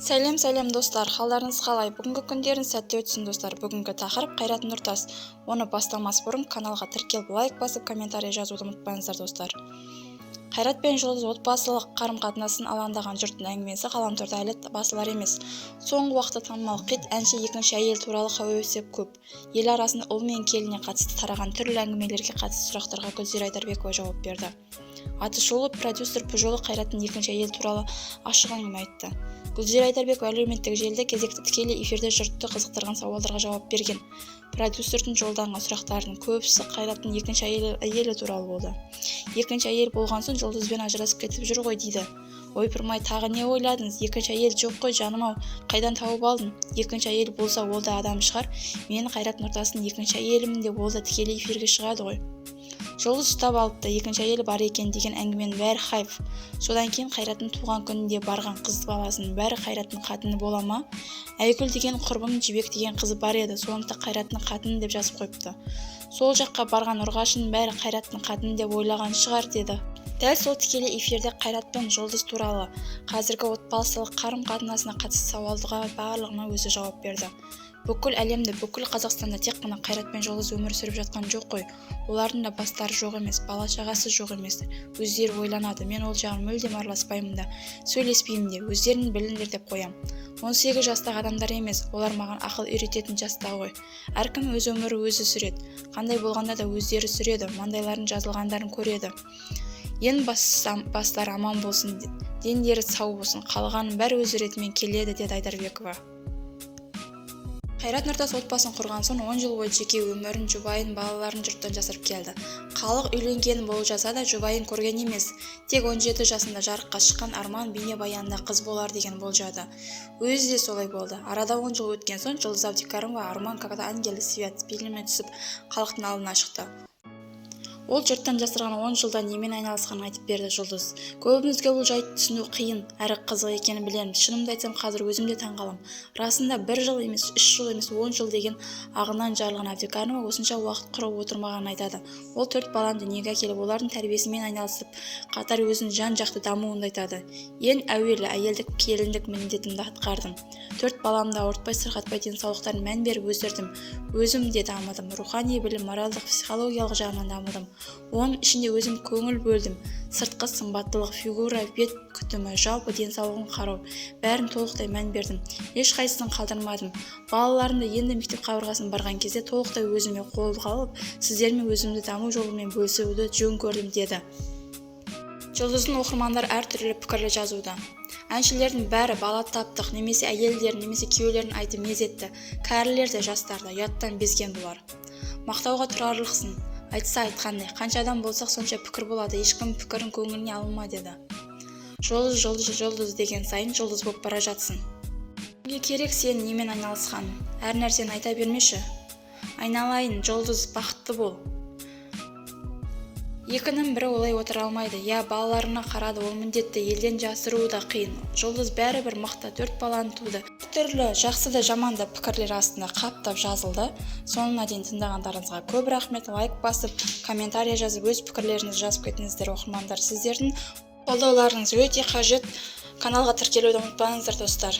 Сәлем, сәлем, достар! Халдарыңыз қалай? Бүгінгі күндеріңіз сәтті өтсін, достар! Бүгінгі тақырып – Қайрат Нұртас. Оны бастамас бұрын каналға тіркеліп, лайк басып, комментарий жазуды ұмытпаңыздар, достар. Қайрат пен Жұлдыз отбасылық қарым-қатынасын алаңдаған жұрттың әңгімесі ғаламторда әлі басылар емес. Соңғы уақытта танымал хит әнші екінші әйел туралы қауесет көп. Ел арасында ұл мен келініне қатысты тараған түрлі әңгімелерге қатысты сұрақтарға Гүлзира Айдарбекова жауап берді. Атышулы продюсер бұл жолы Қайраттың екінші әйелі туралы ашық әңгіме айтты. Гүлзира Айдарбекова әлеуметтік желіде кезекті тікелей эфирде жұртты қызықтырған сауалдарға жауап берген. Продюсердің жолданған сұрақтарының көбісі Қайраттың екінші әйелі туралы болды. «Екінші әйел болған соң, Жұлдызбен ажырасып кетіп жүр ғой», – дейді. «Ойпырмай, тағы не ойладыңыз? Екінші әйел жоқ қой, жаным-ау, қайдан тауып алдың? Екінші әйел болса, ол да адам шығар. Мен Қайрат Нұртастың екінші әйелімін деп ол да тікелей эфирге шығады ғой. Жұлдыз ұстап алыпты, екінші әйелі бар екен деген әңгіменің бәрі хайп. Содан кейін Қайраттың туған күнінде барған қыз баласының бәрі Қайраттың қатыны бола ма? Айгүл деген құрбым, Жібек деген қызы бар еді, соны да Қайраттың қатыны деп жазып қойыпты. Сол жаққа барған ұрғашының бәрі Қайраттың қатыны деп ойлаған шығар», – деді. Дәл сол тікелей эфирде Қайрат пен Жұлдыз туралы, қазіргі отбасылық қарым-қатынасына қатысты сауалдарға барлығына өзі жауап берді. «Бүкіл әлемде, бүкіл Қазақстанда тек қана Қайрат пен Жұлдыз өмір сүріп жатқан жоқ қой. Олардың да бастары жоқ емес, бала-шағасы жоқ емес. Өздері ойланады. Мен ол жағын мүлдем араласпаймын да, сөйлеспеймін де. Өздерің біліңдер деп қоям. 18 жастағы адамдар емес, олар маған ақыл үйрететін жаста ғой. Әркім өз өмірі өзі сүреді. Қандай болғанда да өздері сүреді, маңдайларының жазылғандарын көреді. Ең бастысы, бастары аман болсын, дендері сау болсын. Қалғанының бәрі өз ретімен келеді», – деді Айдарбекова. Қайрат Нұртас отбасын құрған соң 10 жыл бойы жеке өмірін, жұбайын, балаларын жұрттан жасырып келді. Халық үйленгенін болжаса да, жұбайын көрген емес. Тек 17 жасында жарыққа шыққан Арман бейнебаянында қыз болар деген болжады. Өзі де солай болды. Арада 10 жыл өткен соң Жұлдыз Әбдікәрімова «Арман как ангел свет» фильміне түсіп, халықтың алдына шықты. Ол жұрттан жасырған 10 жылда немен айналысқанын айтып берді Жұлдыз. «Көбімізге бұл жайтты түсіну қиын әрі қызық екенін білемін. Шынымды айтсам, қазір өзім де таңғаламын. Расында, бір жыл емес, 3 жыл емес, 10 жыл», – деген ағынан жарылған Әбдікәрімова осынша уақыт құр отырмағанын айтады. Ол төрт баланы дүниеге әкеліп, олардың тәрбиесімен айналысып, қатар өзінің жан-жақты дамуын да айтады. «Ең әуелі әйелдік, келіндік міндетімді атқардым. Төрт баламды ауыртпай, сырқатпай, денсаулықтарына мән беріп өсірдім. Өзім де дамыдым. Рухани білім, моральдық, психологиялық жағынан дамыдым. Оның ішінде өзім көңіл бөлдім. Сыртқы сымбаттылық, фигура, бет күтімі, жалпы денсаулығын қарау, бәрін толықтай мән бердім. Ешқайсысын қалдырмадым. Балаларым да енді мектеп қабырғасына барған кезде толықтай өзіме қолға алып, сіздермен өзімді даму жолымен бөлісуді жөн көрдім», – деді. Жұлдыздың оқырмандары әртүрлі пікірлер жазуда. «Әншілердің бәрі бала таптық, немесе әйелдерін, немесе күйеулерін айтып мезі етті. Кәрілер де, жастар да. Ұяттан безген бұлар. Мақтауға тұрарлықсың. Айтса айтқандай, қанша адам болсақ, сонша пікір болады. Ешкім пікірін көңіліне алма», – деді. «Жұлдыз, Жұлдыз, Жұлдыз деген сайын жұлдыз болып бара жатсың. Кімге керек сенің немен айналысқаның? Әр нәрсені айта бермеші. Айналайын, Жұлдыз, бақытты бол. Екінің бірі олай отыра алмайды. Иә, балаларына қарады, ол міндетті, елден жасыру да қиын. Жұлдыз бәрібір мықты, төрт баланы туды». Түрлі жақсы да, жаман да пікірлер астында қаптап жазылды. Соңына дейін тыңдағандарыңызға көп рахмет. Лайк басып, комментарий жазып, өз пікірлеріңізді жазып кетіңіздер, оқырмандар. Сіздердің қолдауларыңыз өте қажет. Каналға тіркелуді ұмытпаңыздар, достар.